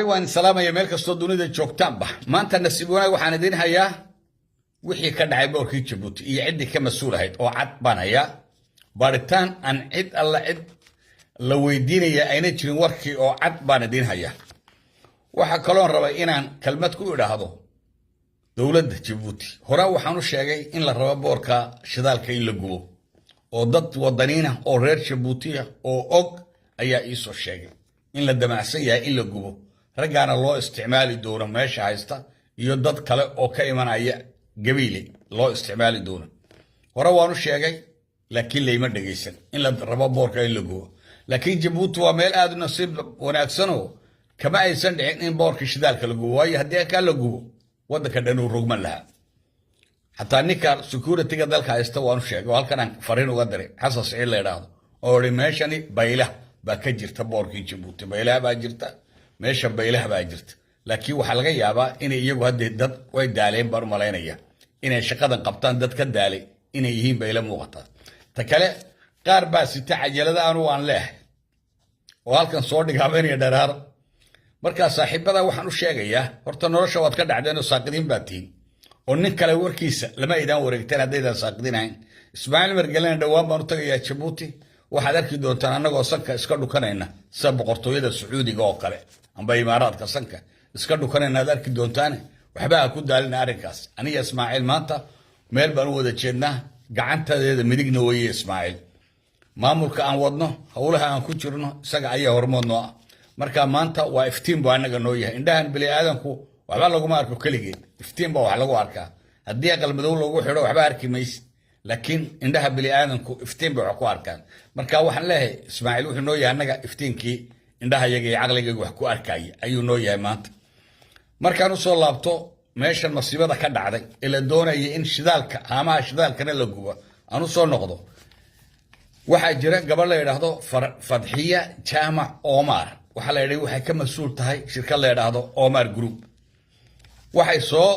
Waan salaamaya meel kastoo dunida joogtaanba. Maanta nasiib wanaag waxaan idiin hayaa wixii ka dhacay boorkii Jabuuti iyo ciddii ka mas-uul ahayd oo cad baan hayaa. Baaritaan aan cid alla cid la weydiinaya ayna jirin, warkii oo cad baan idiin hayaa. Waxaa kaloon rabay inaan kelmad ku idhaahdo dowladda Jabuuti. Hore waxaan u sheegay in la rabo boorka shidaalka in la gubo, oo dad wadaniina oo reer Jabuutiya oo og ayaa iisoo sheegay in la damacsan yahay in la gubo, raggaana loo isticmaali doono meesha haysta iyo dad kale oo ka imanaya Gabiile loo isticmaali doono. Hore waan u sheegay, laakiin layma dhegaysan in la rabo boorka in la gubo. Laakiin Jabuuti waa meel aada u nasiib wanaagsanoo kama aysan dhicin in boorka shidaalka la gubo, waayo haddii kaa la gubo waddanka dhan uu rogman lahaa. Xataa ninka security-ga dalka haysta waanu sheegay oo halkan aan fariin uga diray, Xasan Siciid la idhaahdo, oo ii meeshani baylah baa ka jirta. Boorkii Jabuuti baylah baa jirta, meesha baylah baa jirta. Laakiin waxaa laga yaabaa inay iyagu haddee dad way daaleen baan u malaynaya, inay shaqadan qabtaan dad ka daalay inay yihiin bayla muuqataa. Ta kale, qaar baa sita cajalada anugu aan leehay oo halkan soo dhigaabanaya dharaar. Markaa saaxiibada waxaan u sheegayaa, horta nolosha waad ka dhacdeen oo saaqidiin baad tihiin, oo nin kale warkiisa lama aydaan wareegteen haddaydaan saaqidiin ahayn. Ismaaciil Margelena dhowaan baan u tagayaa Jabuuti. Waxaad arki doontaan annagoo sanka iska dhukanayna sida boqortooyada Sacuudiga oo kale amba Imaaraadka, sanka iska dhukanayna aad arki doontaane. Waxba ha ku daalina arrinkaas. Aniga Ismaaciil maanta meel baan u wada jeednaa, gacantadeeda midigna weeye Ismaaciil. Maamulka aan wadno, howlaha aan ku jirno, isaga ayaa hormood noo ah. Marka maanta waa iftiin buu annaga noo yahay. Indhahan biniaadanku waxba laguma arko keligeed, iftiin baa wax lagu arkaa. Haddii aqal madow lagu xidho waxba arki maysid, laakiin indhaha biniaadanku iftiin bay wax ku arkaan. Marka waxaan leeyahay, Ismaaciil wuxuu noo yahay annaga iftiinkii indhahayaga iyo caqligayga wax ku arkaya ayuu noo yahay maanta. Markaan usoo laabto meeshan masiibada ka dhacday ee la doonaya in shidaalka, haamaha shidaalkana la gubo, aan usoo noqdo, waxaa jira gabadh la yidhaahdo Fadxiya Jaamac Omar. Waxaa la yidhi waxay ka mas-uul tahay shirkad la yidhaahdo Omar Group. Waxay soo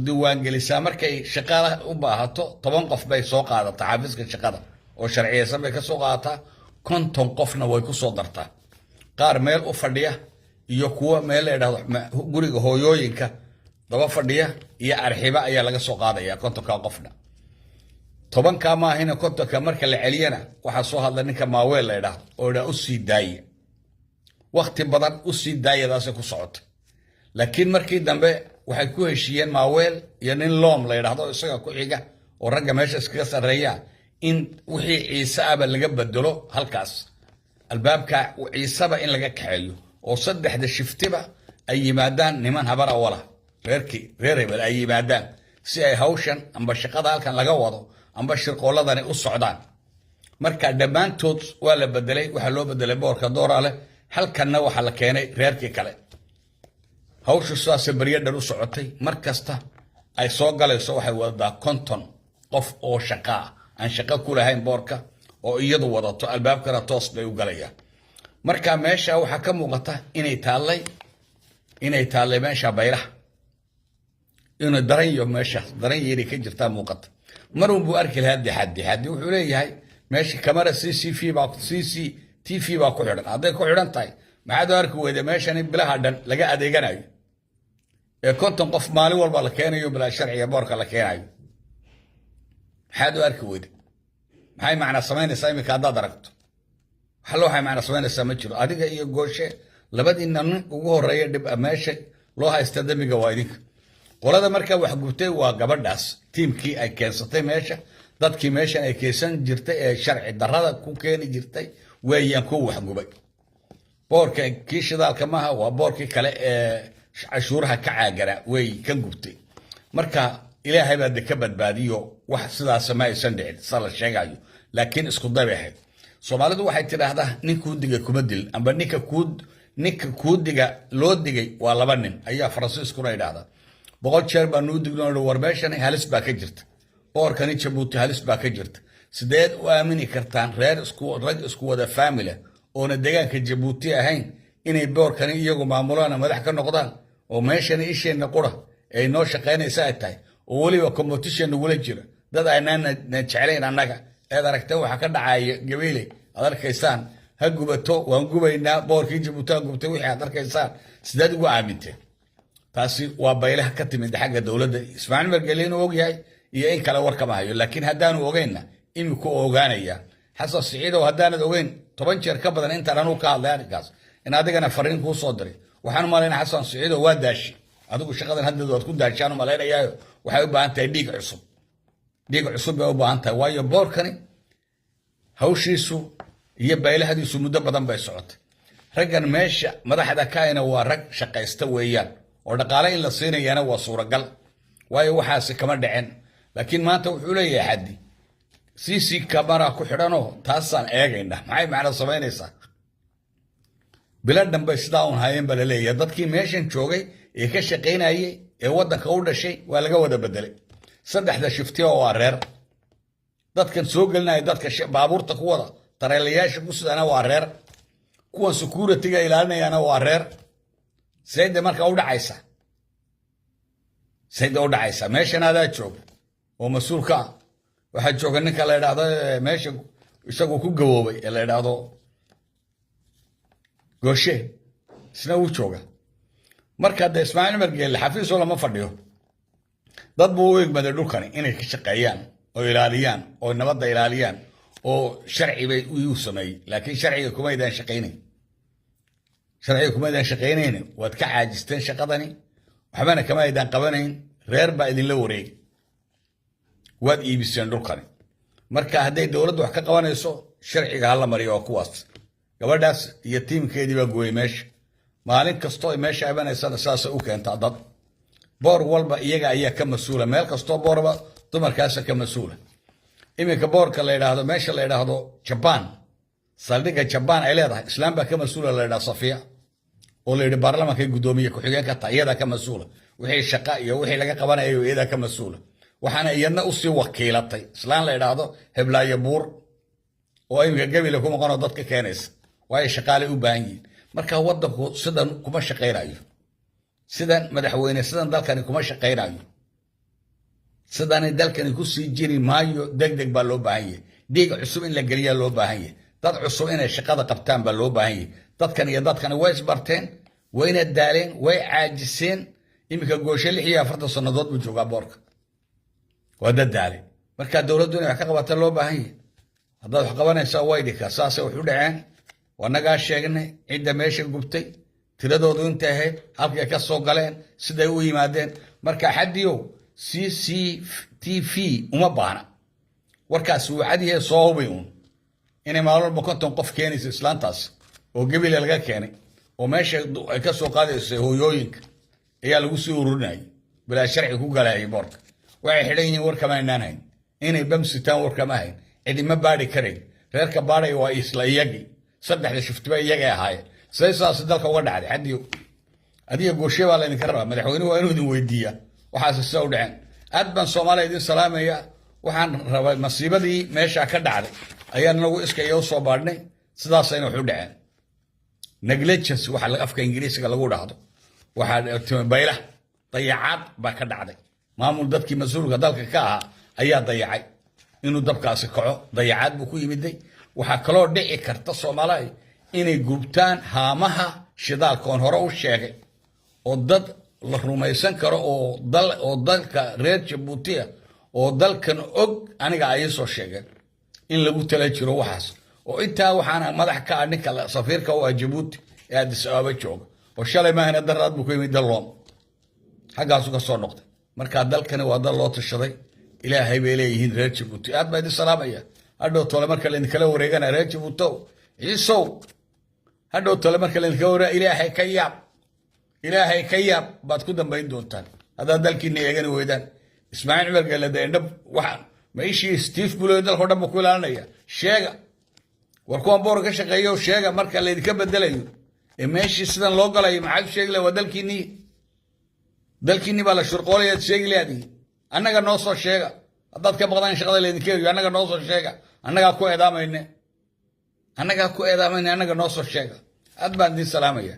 diiwaangelisaa markay shaqada u baahato, 10 qof bay soo qaadataa xafiiska shaqada oo sharciyeysan bay ka soo qaadataa, 50 qofna way ku soo dartaa, qaar meel u fadhiya iyo kuwa meel la yidhahdo guriga hooyooyinka daba fadhiya iyo arxiba ayaa laga soo qaadaya 50-ka qofna. 10-kaa maahina, 50-ka marka la celiyana waxaa soo hadla ninka Maaweel la yidhaahdo oo idhaa u sii daaya. Wakti badan u sii daayadaasay ku socota, laakiin markii dambe waxay ku heshiiyeen Maaweel iyo nin Loom la yidhaahdo isaga ku xiga oo ragga meesha iskaga sarreeya in wixii Ciise aba laga bedelo halkaas, albaabka Ciiseba in laga kaxeeyo oo saddexda shiftiba ay yimaadaan niman Habar Awala, reerkii reer hebel ay yimaadaan, si ay hawshan amba shaqada halkan laga wado amba shirqooladani u socdaan. Marka dhammaantood waa la bedelay. Waxaa loo bedelay boorka Doorale, halkanna waxaa la keenay reerkii kale. Hawshu sidaasay baryo dhan u socotay. Mar kasta ay soo galayso waxay wadataa 50 qof oo shaqa ah aan shaqo ku lahayn boorka oo iyadu wadato, albaabkana toos bay u galayaan. Marka meesha waxaa ka muuqata inay taallay meesha baylaha, inuu daranyo meeshaas daran yeeri ka jirtaa muuqata. Mar un buu arki lahaa Dixadi. Xadi wuxuu leeyahay meesha camera CCV baa, CCTV baa ku xidhan. Hadday ku xidhan tahay, maxaad u arki weyda meeshan in bilaha dhan laga adeeganayo ee 50 qof maalin walba la keenayo, bilaa sharciga boorka la keenayo? Maxaad u arki weyda? Maxay macnaa samaynaysaa iminka haddaad aragto? Waxalla waxay macnaa samaynaysaa ma jiro. Adiga iyo Gooshe labadiina nin ugu horeeya dhib meesha loo haysta dembiga waa idinka. Qolada markaa wax gubtay waa gabadhaas, tiimkii ay keensatay meesha, dadkii meeshan ay keensan jirtay ee sharci darrada ku keeni jirtay weeyaan kuwa waxgubay. Boorka kii shidaalka maaha, waa boorkii kale ee cashuuraha ka caagana wey kan gubtay. Marka Ilaahay baa de ka badbaadiyo, wax sidaasa ma aysan dhicin sida la sheegayo, laakiin isku dabay ahayd. Soomaalidu waxay tidhaahdaa nin kuu digay kuma dilin, amba ninka kuu diga loo digay waa laba nin ayaa Faransiiskuna idhaahdaa. 100 jeer baa nuu digno, war meeshani halis baa ka jirta, boorkani Jabuuti halis baa ka jirta. Sideed u aamini kartaan reer isku rag isku wada family oona deegaanka Jabuuti ahayn inay boorkani iyagu maamulaan, madax ka noqdaan, oo meeshani isheenna qura ay noo shaqaynaysa ay tahay, oo weliba competition nagula jira, dad aynaan na jeclayn annaga eed aragtee waxaa ka dhacaya Gabeyle aad arkaysaan, ha gubato, waan gubaynaa boorkii Jabuuti ha gubtay, wixii aad arkaysaan. Sideed ugu aaminteen? Taasi waa baylaha ka timid xagga dowladda. Ismaaciil Cumar Geelle inuu ogyahay iyo in kale war kama hayo, laakiin haddaanu ogeynna, iminku ogaanaya. Xasan Siciidow, haddaanad ogeyn, 10 jeer ka badan intaan anuu ka hadlay arrinkaas in adigana fariin kuu soo diray. Waxaan u malaynaya, Xasan Siciidow, waa daashi adigu shaqadan haddeed waad ku daashaan u malaynayaayo. Waxay u baahan tahay dhiig cusub, dhiig cusub bay u baahan tahay, waayo boorkani hawshiisu iyo baylahadiisu muddo badan bay socotay. Raggan meesha madaxda kaayna waa rag shaqaysta weeyaan, oo dhaqaale in la siinayana waa suuragal, waayo waxaasi kama dhicin. Laakiin maanta wuxuu leeyahay xaddi CC camera ku xidhanoo taasaan eegayna. Maxay macno samaynaysaa? Bilo dhanbay sidaa un hayeen ba laleeyahay. Dadkii meeshan joogay ee ka shaqaynayay ee waddanka u dhashay waa laga wada bedelay. Saddexda shiftiya waa reer. Dadkan soo gelinaya, dadka baabuurta ku wada, tareelayaasha ku sidana waa reer, kuwan security-ga ilaalinayana waa reer. Sayda marka u dhacaysa, sayda u dhacaysa, meeshan adaa jooga oo mas-uul ka ah. Waxaa jooga ninka la idhaahdo meesha isagu ku gaboobay ee la idhaahdo Gooshe, isna wuu jooga. Marka de Ismaaciil Cumar Geelle xafiisoo lama fadhiyo, dad buu u egmaday dhulkani inay ka shaqeeyaan oo ilaaliyaan oo nabadda ilaaliyaan, oo sharci bay uu sameeyey, laakiin sharciga kumaydaan shaqaynayn, sharciga kumaydaan shaqaynayn. Waad ka caajisteen shaqadani, waxbana kama aydaan qabanayn. Reer baa idinla wareegay, waad iibiseen dhulkani. Marka hadday dowladdu wax ka qabanayso, sharciga hala mariyo. Waa kuwaas, gabadhaas iyo tiimkeedii baa gooyey meesha. Maalin kastoo ay meesha imanaysana saasay u keentaa dad. Boor walba iyaga ayaa ka mas-uula, meel kastoo boorba dumarkaasa ka mas-uula. Iminka boorka la yidhaahdo, meesha la yidhaahdo Jabaan, saldhigga Jabaan ay leedahay, islaam baa ka mas-uula, la yidhahdo Safiya, oo la yidhi baarlamaanka guddoomiye ku-xigeen ka tahay. Iyadaa ka mas-uula wixii shaqa iyo wixii laga qabanayo, iyadaa ka mas-uula. Waxaana iyadna usii wakiilatay islaan la yidhaahdo Heblaayo Buur, oo iminka Gebile ku maqanoo dadka keenaysa, waayo shaqaalay u baahan yihiin. Marka waddanku sidan kuma shaqaynayo, sidan madaxweyne, sidan dalkani kuma shaqaynayo, sidani dalkani kusii jiri maayo. Deg deg baa loo baahan yahay, dhiig cusub in la geliyaa loo baahan yahay, dad cusub inay shaqada qabtaan baa loo baahan yahay. Dadkan iyo dadkani way isbarteen, wayna daaleen, way caajiseen. Iminka Gooshe 46 sannadood buu joogaa boorka, waa dad daale. Marka dowladdu inay wax ka qabata loo baahan yahay. Haddaad wax qabanaysaa, waydhika saasay wax u dhaceen, wanagaa sheegnay cidda meesha gubtay, tiradoodu intay ahayd, halkay ka soo galeen, siday u yimaadeen. Marka xaddiyow, CCTV uma baahna, warkaas wuu cadyahay. Soo hubay uun inay maalin walba 50 qof keenayso islaantaas oo Gebile laga keenay, oo meesha ay ka soo qaadayso hooyooyinka ayaa lagu sii ururinayay, bilaa sharci ku galayay boorka. Waxay xidhan yihiin war kama aynaan hayn, inay bamsitaan war kama hayn, cidima baadhi karayn. Reerka baadhaya waa isla iyagii, saddexda shiftiba iyagay ahaayeen. Say saas dalka uga dhacday? Xaddiyo, adiga Gooshe baa laydinka rabaa. Madaxweynuhu waa inuu idin weydiiyaa waxaase sida u dhaceen. Aad baan Soomaaliya idin salaamaya. Waxaan rabay masiibadii meesha ka dhacday ayaan nagu iskaya usoo baadhnay, sidaasayna wax u dhaceen. Negligence waxa afka Ingiriisiga lagu dhahdo, waxaa baylah dayacaad baa ka dhacday. Maamul dadkii mas-uulka dalka ka ahaa ayaa dayacay inuu dabkaasi kaco, dayacaad buu ku yimiday. Waxaa kaloo dhici karta, Soomaaliya, inay gubtaan haamaha shidaalka oon hore u sheegay, oo dad la rumaysan karo oo dalka reer Jabuutiya oo dalkan og aniga ay soo sheegeen in lagu tala jiro waxaas. Oo intaa waxaana madax ka ah ninka safiirka u ah Jabuuti ee Addis Ababa jooga, oo shalay maahina daraad buu ku yimid daloom, xaggaasu ka soo noqday. Marka dalkani waa dal loo tashaday, Ilaahay bay leeyihiin reer Jabuuti. Aad baa idin salaamaya. Hadhow tole marka laydinkala wareegana, reer Jabuutow, Ciisow, hadhow tole marka laydinkala wareega, Ilaahay ka yaab, Ilaahay ka yaab baad ku dambayn doontaan haddaad dalkiina eegani weydaan. Ismaaciil Cumar Geelle de indha waxa ma ishii Steve bulo dalkao dhan ba ku ilaalinaya? Sheega, war kuwan boor ka shaqeeyo, sheega marka laydinka bedelayo ee meeshii sidan loo galayo. Maxaad sheegi laha? Waa dalkiinnii, dalkiinnii baa la shurqoolayaad sheegi laadihi. Annaga noo soo sheega haddaad ka baqdaan in shaqada laydinka eriyo. Annaga noo soo sheega, annagaa ku eedaamayne, annagaa ku eedaamayne, annaga noo soo sheega. Aad baan idin salaamaya.